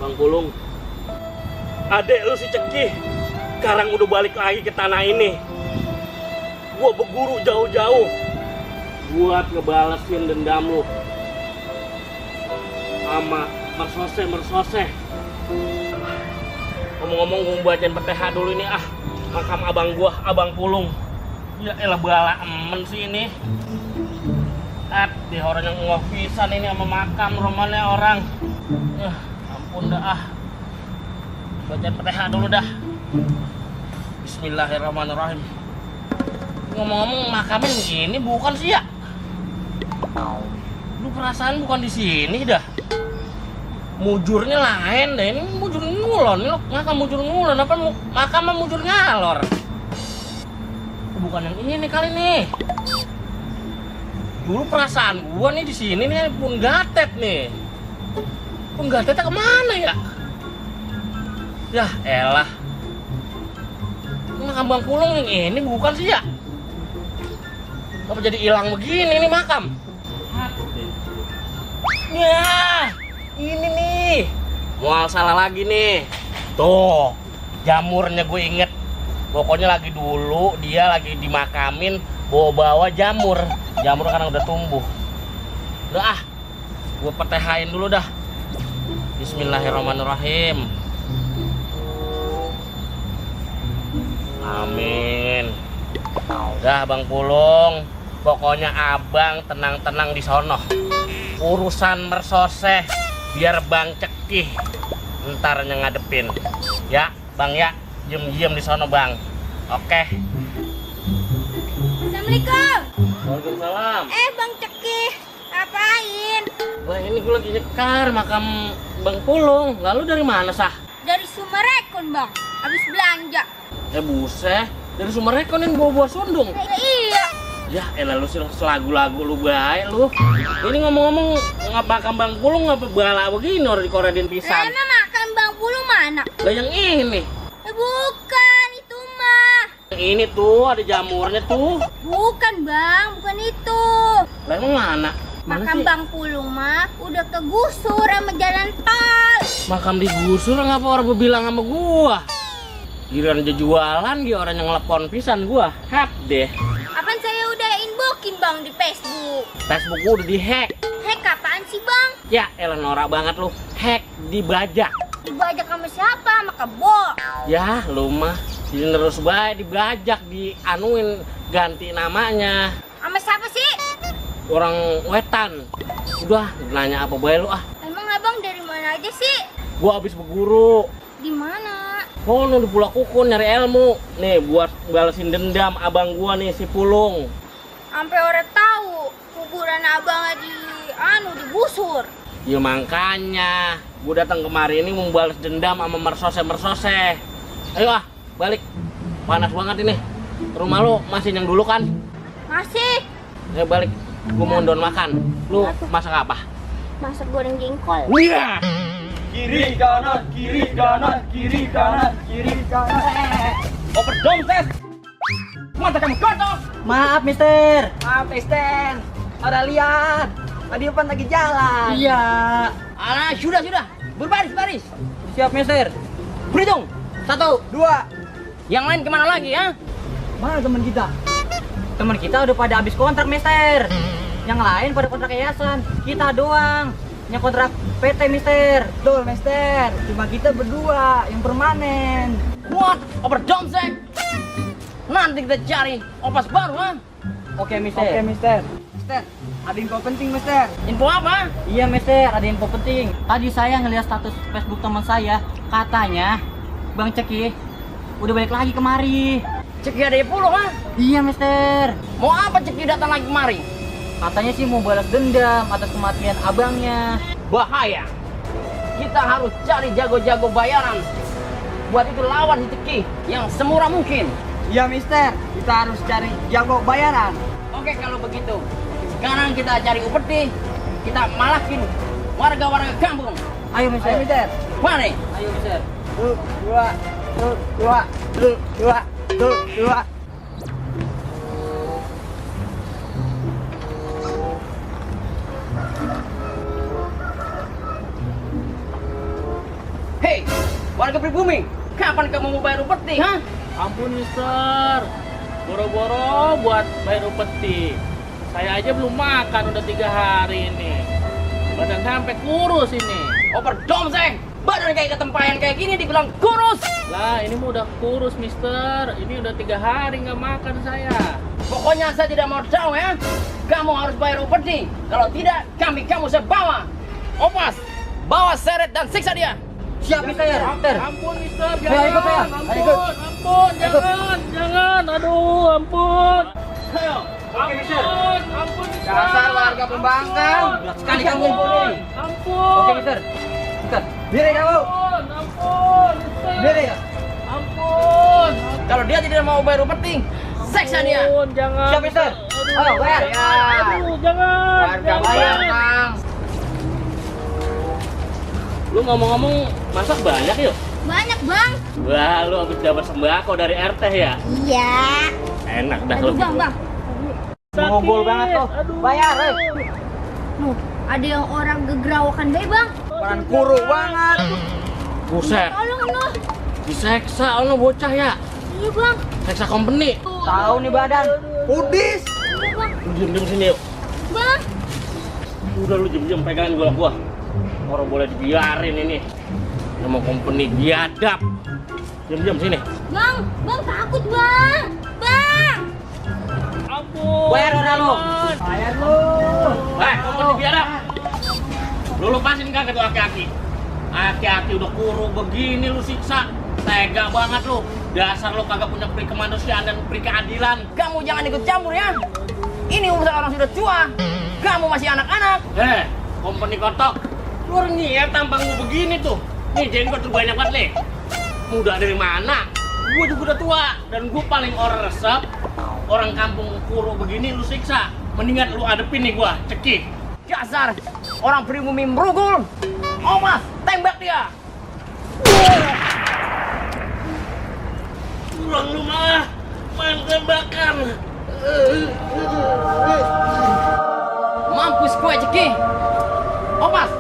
Bang Pulung, adek lu si Ceki sekarang udah balik lagi ke tanah ini. Gua berguru jauh-jauh buat ngebalesin dendam lu sama mersose. Ngomong-ngomong, gua bacain Fatihah dulu ini makam abang gua, Abang Pulung. Ya elah bala emen sih ini. Di orang yang ngopisan ini sama makam romannya orang. Ampun dah bacain Fatihah dulu dah. Bismillahirrahmanirrahim. Ngomong-ngomong, makamnya gini bukan sih ya? Lu perasaan bukan di sini dah. Mujurnya lain deh. Ini mujur ngulon. Ini makam mujur ngulon apa makam mujur ngalor? Bukan yang ini kali nih. Dulu perasaan gua nih di sini nih pun gatet nih. Pun gatetnya kemana ya? Ya elah. Makam Bang Pulung yang ini bukan sih ya? Apa jadi hilang begini nih makam? Ya, ini nih. Mual salah lagi nih. Tuh, jamurnya gue inget. Pokoknya lagi dulu dia lagi dimakamin bawa jamur. Jamur kan udah tumbuh. Udah gue petehain dulu dah. Bismillahirrahmanirrahim. Amin. Udah Bang Pulung, pokoknya abang tenang-tenang di sono. Urusan mersoseh biar Bang Ceki ntar yang ngadepin. Ya Bang ya, diem di sono Bang. Oke. Assalamualaikum. Waalaikumsalam. Bang Ceki, ngapain? Wah ini gue lagi nyekar makam Bang Pulung. Lalu dari mana sah? Dari Sumarekon Bang, habis belanja. Buset, dari Sumarekonin bawa sundung. Iya. Ya elah lu selagu-lagu lu baik lu. Ini ngomong-ngomong makam Bang Pulung ngapa bala begini orang dikoredin pisan? Emang makan Bang Pulung mana? Lah yang ini. Bukan, itu mah. Yang ini tuh ada jamurnya tuh. Bukan Bang, bukan itu. Lah emang mana? Makam Bang Pulung mah udah kegusur sama jalan tol. Makam digusur ngapa orang bilang sama gua? Giliran aja jualan dia orang yang ngelepon pisan gua. Hap deh. Apaan saya udah inboxin Bang di Facebook. Facebook gua udah dihack. Hack apaan sih Bang? Ya elah norak banget lu. Hack dibajak. Dibajak sama siapa? Sama Kebo. Ya lu mah terus baik dibajak, dianuin ganti namanya. Sama siapa sih? Orang wetan. Udah nanya apa bae lu Emang abang dari mana aja sih? Gua habis berguru. di mana? Kono di Pulau Kukun nyari ilmu. Nih buat balesin dendam abang gua nih si Pulung. Sampai orang tahu kuburan abang digusur. Ya makanya gua datang kemari ini mau balas dendam sama mersose. Ayo ah, balik. Panas banget ini. Rumah lu masih yang dulu kan? Masih. Ayo balik. Gua mau don makan. Lu masak apa? Masak goreng jengkol. Iya. Kiri kanan, kiri kanan, kiri kanan, kiri kanan. Overdose tes. Mata kamu kotor. Maaf, Mister. Maaf, Mister. Ada lihat. Tadi depan lagi jalan. Iya. Ah, sudah. Berbaris. Siap, Mister. Berhitung. 1, 2. Yang lain kemana lagi ya? Mana teman kita? Teman kita udah pada habis kontrak, Mister. Yang lain pada kontrak yayasan. Kita doang yang kontrak PT, Mister. Betul, Mister. Cuma kita berdua yang permanen. What? Overdose tes. Nanti kita cari opas baru ha? Oke, Mister. Mister, ada info penting, Mister. Info apa? Iya, Mister, ada info penting. Tadi saya ngeliat status Facebook teman saya, katanya Bang Ceki udah balik lagi kemari. Ceki ada Pulau ha? Iya, Mister. Mau apa Ceki datang lagi kemari? Katanya sih mau balas dendam atas kematian abangnya. Bahaya. Kita harus cari jago-jago bayaran. Buat itu lawan si Ceki yang semurah mungkin. Iya, Mister. Kita harus cari jago bayaran. Oke kalau begitu. Sekarang kita cari upeti. Kita malakin warga-warga kampung. Ayo, Mister. Ayo, Mister. Mari. Ayo, Mister. 2. Hei, warga pribumi, kapan kamu mau bayar upeti, ha? Ampun mister, boro-boro buat bayar upeti. Saya aja belum makan udah 3 hari ini. Badan sampai kurus ini. Overdose, Seng. Badan kayak ketempayan kayak gini dibilang kurus. Lah ini mah udah kurus mister. Ini udah 3 hari nggak makan saya. Pokoknya saya tidak mau tahu ya. Kamu harus bayar upeti. Kalau tidak, kamu saya bawa. Opas, bawa seret dan siksa dia. Siap, Mister. Mister. Ampun mister, Ayo, jangan. ikut saya. Ayo, ikut. Ampun, jangan. Aduh, ampun. Ayo. Oke, mister. Ampun, mister. Dasar warga pembangkang. Berat sekali kamu. Ampun. Oke, Mister. Mister. Diri kamu. Ampun, mister. Diri ya. Ampun. Kalau dia tidak mau bayar upeti, siksa dia. Ampun, jangan. Siap, mister. Aduh, Ayo, bayar. Ya. Aduh, jangan. Warga Jangan. bayar, Kang. Lu ngomong-ngomong masak banyak yuk? Banyak, Bang. Wah, lu habis dapat sembako dari RT ya? Iya. Enak dah Aduh, lu. Bang. Sakit. Ngobrol banget tuh. Aduh. Bayar, Nuh, ada yang orang gegerawakan deh, Bang. Peran kuru banget. Buset, Tolong, Nuh. diseksa lu bocah ya? Iya, Bang. Seksa company. Tahu nih badan. Pudis. Iya, Bang. Lu diem sini yuk. Bang. Udah lu diem pegangin gua. Orang boleh dibiarin ini. Nama company biadab. Diem sini. Bang takut, Bang. Bang. Ampun. Bayar udah lu. jangan. Bayar lu. Company biadab. Lu lepasin kagak tuh aki-aki? Aki-aki udah kurung begini lu siksa. Tega banget lu. Dasar lu kagak punya peri kemanusiaan dan peri keadilan. Kamu jangan ikut campur ya. Ini urusan orang sudah tua. Kamu masih anak-anak. Company kotok. Lu orang niat tampang lu begini tuh. Nih jenggot lu banyak banget nih. Muda dari mana? Gua juga udah tua dan gua paling orang resep. Orang kampung kuro begini lu siksa. Mendingan lu adepin nih gua, Ceki. Dasar orang pribumi merugul. Omas, tembak dia. Pulang lu mah, main tembakan. Mampus gue, Ceki. Omas,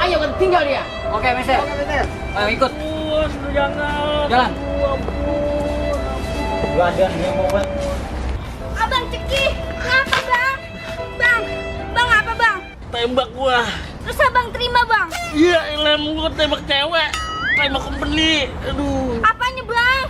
ayo kita tinggal dia. Oke, Mister. Ayo ikut. Ampun, jangan. Jalan. Ampun. Badan dia mau banget. Abang Ceki, ngapa, Bang? Bang apa, Bang? Tembak gua. Terus Abang terima, Bang? Iya, ilmu gua tembak cewek. Tembak company. Aduh. Apanya, Bang?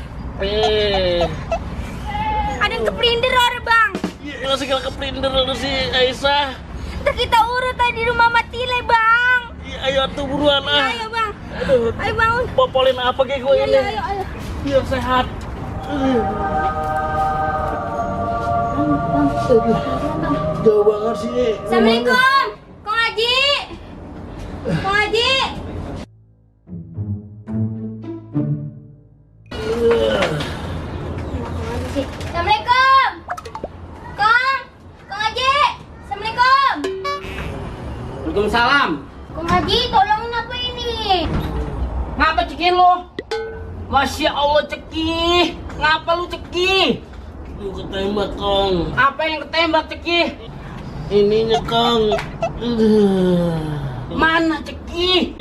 Ada yang kepelindir orang, Bang. Iya, segala keplinder lu si Aisyah. Udah kita urut tadi di rumah Matile, Bang. Iya, ayo tuh buruan ah. Ayo, Bang. Aduh, Ayo bangun. popolin apa kayak gue Ayo, ini? ayo, ayo. Biar sehat. Jauh banget sih. Assalamualaikum. Kong Haji. Kong Haji. Assalamualaikum. Kong Haji. Assalamualaikum. Waalaikumsalam. Kong Haji, tolongin apa ini? Ngapa Ceki lu? Masya Allah Ceki. Ngapa lu Ceki? Lu ketembak Kang. Apa yang ketembak Ceki? Ininya Kang. Mana Ceki?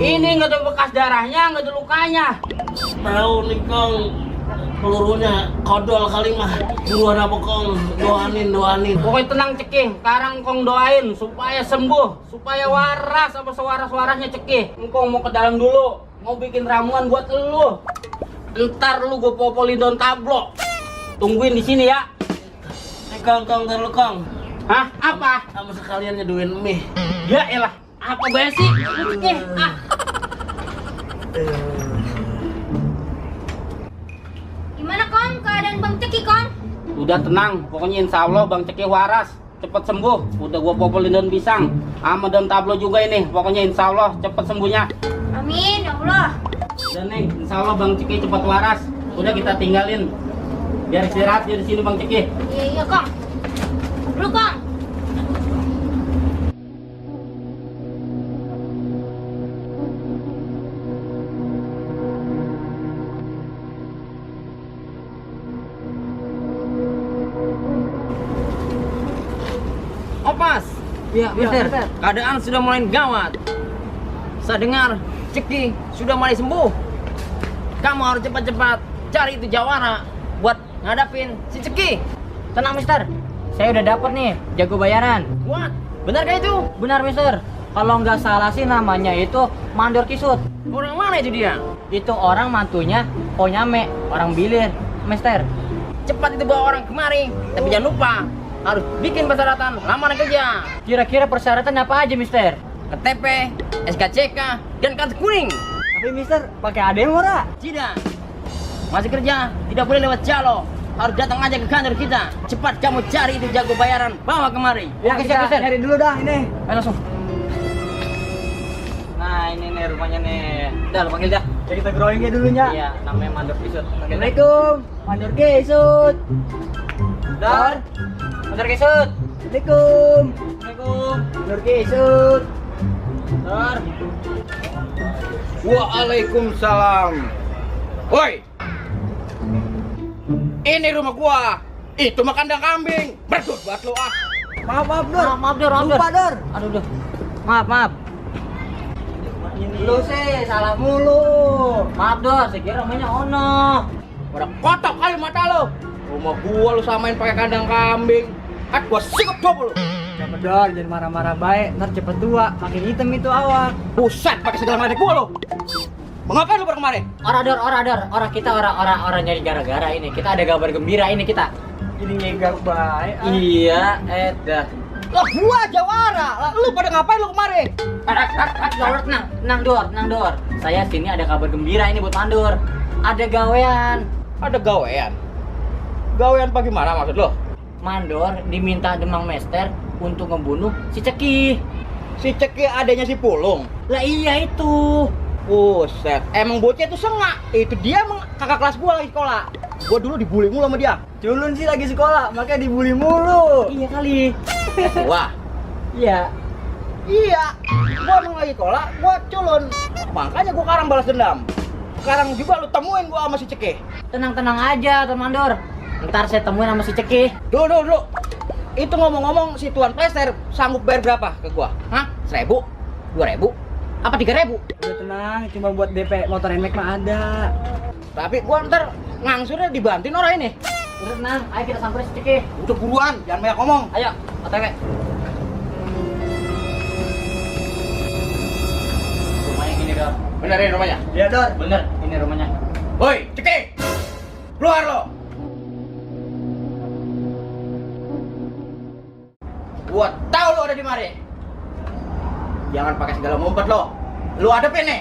Ini nggak ada bekas darahnya, nggak ada lukanya. Tahu nih Kang. Pelurunya kodol kali mah. Buruan apa Kang? Doanin. Pokoknya tenang Ceki. Sekarang Kong doain supaya sembuh, supaya waras apa sewaras-warasnya Ceki. Engkong mau ke dalam dulu, mau bikin ramuan buat elu. Ntar lu gue popolin daun tablo. Tungguin di sini ya. Kang, ntar lu Kang. Hah? Apa? Sama sekalian nyeduin mie. Ya elah, apa basi? Lu Ceki. Gimana Kong? Keadaan Bang Ceki Kong? Udah tenang, pokoknya insya Allah Bang Ceki waras, cepet sembuh. Udah gua popolin daun pisang, sama daun tablo juga ini. Pokoknya insya Allah cepet sembuhnya. Amin ya Allah. Dan Neng, insya Allah Bang Ceki cepet waras. Udah kita tinggalin, biar istirahat di sini Bang Ceki. Iya Kong. Dulu Kong. Opas. Iya, Mister. Keadaan sudah mulai gawat. Saya dengar Ceki sudah mulai sembuh. Kamu harus cepat-cepat cari itu jawara buat ngadapin si Ceki. Tenang, Mister. Saya udah dapat nih jago bayaran. What? Benar gak itu? Benar, Mister. Kalau nggak salah sih namanya itu Mandor Kisut. Orang mana itu dia? Itu orang mantunya Ponyame, orang Bilir, Mister. Cepat itu bawa orang kemari. Tapi jangan lupa harus bikin persyaratan lamaran kerja. Kira-kira persyaratan apa aja, Mister? KTP, SKCK, dan kartu kuning. Tapi Mister, pakai ADM ora? Tidak. Masih kerja, tidak boleh lewat calo. Harus datang aja ke kantor kita. Cepat kamu cari itu jago bayaran, bawa kemari. Ya, oke, siap, Mister. Cari dulu dah ini. Ayo langsung. Nah, ini nih rumahnya nih. Udah, lu panggil dah. Ya, kita growing ya dulunya. Iya, namanya Mandor Kisut. Assalamualaikum. Mandor Kisut. Dor. Mandor Kisut. Assalamualaikum. Assalamualaikum. Mandor Kisut. Dor. Waalaikumsalam. Woi, ini rumah gua. Itu mah kandang kambing. Berdut buat lo ah. Maaf, Dor. Maaf, Dor. Lupa, Dor. Aduh, Dor. Maaf. Lu sih salah mulu. Maaf, Dor. Saya kira namanya Ono. Pada kotok kali mata lo. Rumah gua lu samain pakai kandang kambing. Gua sikap coba lu. Jangan, Dor. Jangan marah-marah baik. Ntar cepet tua. Makin hitam itu awak. Buset, pakai segala macam gua lo. Mengapa lu kemarin? Ora kita orang nyari gara-gara ini. Kita ada kabar gembira ini kita. Ini nyegar baik. Iya, dah. Lah gua jawara. Lah lu pada ngapain lu kemarin? Tenang, Dor. Saya sini ada kabar gembira ini buat Mandor. Ada gawean. Ada gawean. Gawean bagaimana maksud lo? Mandor diminta Demang Mester untuk ngebunuh si Ceki. Si Ceki adanya si Pulung. Lah iya itu. Buset, emang bocah itu sengak. Itu dia emang kakak kelas gua lagi sekolah. Gua dulu dibully mulu sama dia. Culun sih lagi sekolah, makanya dibully mulu. Iya kali. Wah, Iya. gua emang lagi sekolah, gua culun. Makanya gua sekarang balas dendam. Sekarang juga lu temuin gua sama si Ceki. Tenang aja, Tuan Mandor. Ntar saya temuin sama si Ceki. Dulu. Itu ngomong-ngomong si Tuan Plester sanggup bayar berapa ke gua? Hah? 1.000? 2.000? Apa 3.000? Udah tenang, cuma buat DP motor NMAX mah ada. Tapi gua ntar ngangsurnya dibantuin orang ini. Udah tenang, ayo kita samperin si Ceki. Udah buruan, jangan banyak ngomong. Ayo, OTW. Rumahnya gini, Dor. Bener ini rumahnya? Iya, Dor. Bener, ini rumahnya. Woi, Ceki! Keluar lo! Gua tahu lo ada di mari. Jangan pakai segala ngumpet lo. Lu hadapin nih.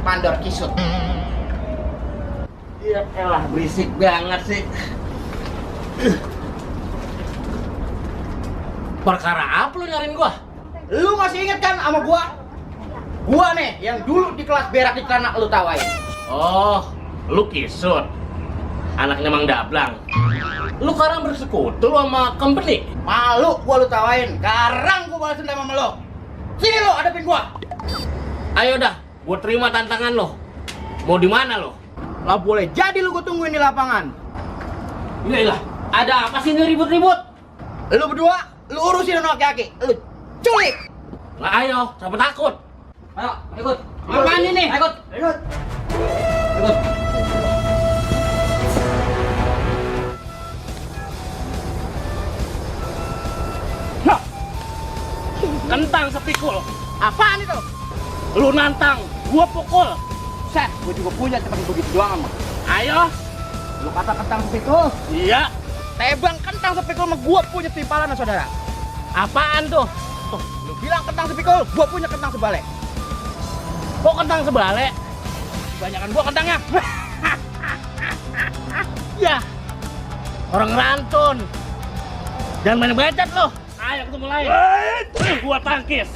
mandor kisut. Ya elah, berisik banget sih. Perkara apa lu nyariin gua? Lu masih inget kan sama gua? Gua nih yang dulu di kelas berak di celana lu tawain. Oh, lu kisut. Anaknya Mang Dablang. Lu sekarang bersekutu lu sama company? Malu gua lu tawain. Sekarang gua balas dendam sama lu. Sini lu hadapin gua. Ayo dah, gua terima tantangan lo. Mau di mana lo? Lah boleh jadi lu gua tungguin di lapangan. Iya, ada apa sih ini ribut-ribut? Lu berdua, lu urusin sama laki-laki. Lu culik. Lah ayo, siapa takut? Ayo, ikut. Apaan ini? Ikut. Ikut. Ikut. Kentang sepikul. Apaan itu? Lu nantang, gua pukul. Set, gua juga punya cuma begitu doang mah. Ayo. Lu kata kentang sepikul. Iya. Tebang kentang sepikul mah gua punya timpalan saudara. Apaan tuh? Tuh, lu bilang kentang sepikul, gua punya kentang sebalik. Kok kentang sebalik? Kebanyakan gua kentangnya. Ya. Orang rantun. Jangan main becet lo. Ayo ketemu lain. Gua tangkis.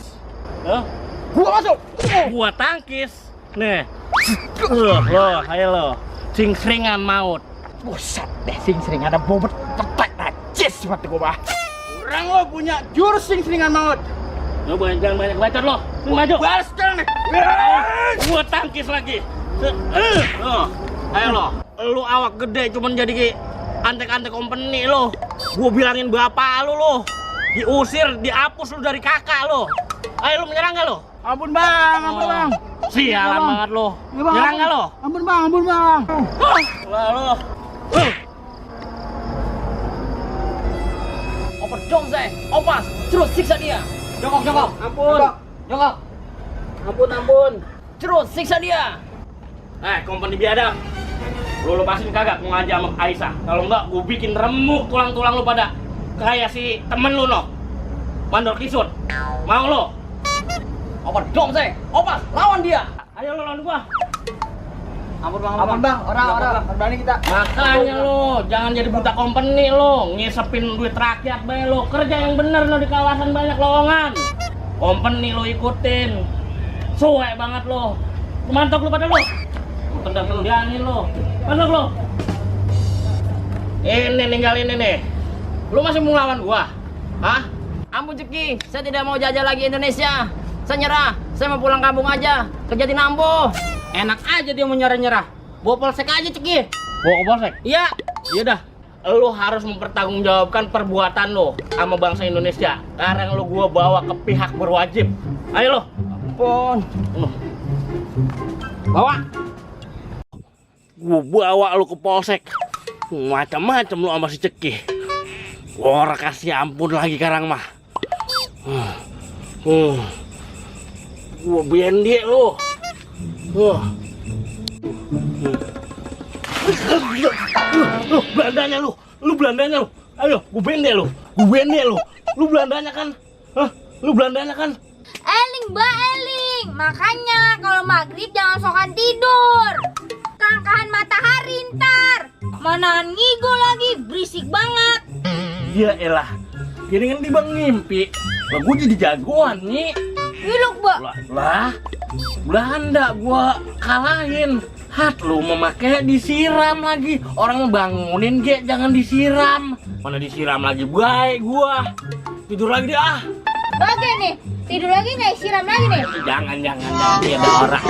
Gua masuk. Gua tangkis. Nih. Lo, ayo lo. Sing-seringan maut. Buset deh, sing-sering ada bobot petek najis mati gua bah. Kurang lo punya jurus sing-seringan maut. Lo jangan banyak bacot lo. Lu maju. Balas sekarang nih. Gua tangkis lagi. Ayo lo. Lu awak gede cuman jadi antek-antek company lo. Gua bilangin bapak lu. Diusir, dihapus lu dari kakak lo. Ayo lu menyerang gak lo? Ampun bang, ampun bang. Sialan Bang. banget lo. Iya, bang, Nyerang gak lo? Ampun bang, ampun bang. Lah lo. Oper dong, Zek. Opas. Terus siksa dia. Jongkok, jongkok. Ampun. Jongkok. Ampun. Terus siksa dia. Company biadab. Lu lepasin kagak mau ngajak sama Aisyah. Kalau enggak, gua bikin remuk tulang-tulang lu pada kayak si temen lu no. Mandor kisut. Mau lo? Oper dong, Zek. Opas, lawan dia. Ayo lo lawan gua. Ampun bang, Ampun bang, orang berani kita. Makanya lo, jangan jadi buta company lo, ngisepin duit rakyat bae lo. Kerja yang bener lo di kawasan banyak lowongan. Company lo ikutin. Suwe banget lo. Mantok lo pada lo. Tendang-tendangin lo. Mantok lo. Ini ninggal ini nih. Lo masih mau lawan gua? Hah? Ampun Ceki, saya tidak mau jajah lagi Indonesia. Saya nyerah, saya mau pulang kampung aja, ke Jatinangor. Enak aja dia mau nyerah-nyerah. Bawa polsek aja, Ceki. Bawa ke polsek? Iya. Iya dah. Lo harus mempertanggungjawabkan perbuatan lo sama bangsa Indonesia. Sekarang lo gua bawa ke pihak berwajib. Ayo lo. Ampun. Bawa. Gua bawa lo ke polsek. Macam-macam lo sama si Ceki. Gua kasih ampun lagi sekarang mah. Gua bendek lo. Lu Belandanya lu Belandanya lu. Ayo, gua bendek lu. Lu Belandanya kan? Hah? Lu Belandanya kan? Eling, Mbak Eling. Makanya kalau maghrib jangan sokan tidur. Kangkahan matahari ntar. Mana ngigol lagi, berisik banget. Iya elah. Kini kan tiba ngimpi. Lah gua jadi jagoan nih. Wiluk, Mbak. Lah, Belanda gua kalahin. Hat lu memakai disiram lagi. Orang bangunin ge jangan disiram. Mana disiram lagi baik gua. Tidur lagi deh ah. Oke nih, tidur lagi nih, siram lagi nih. Jangan dia ada orang.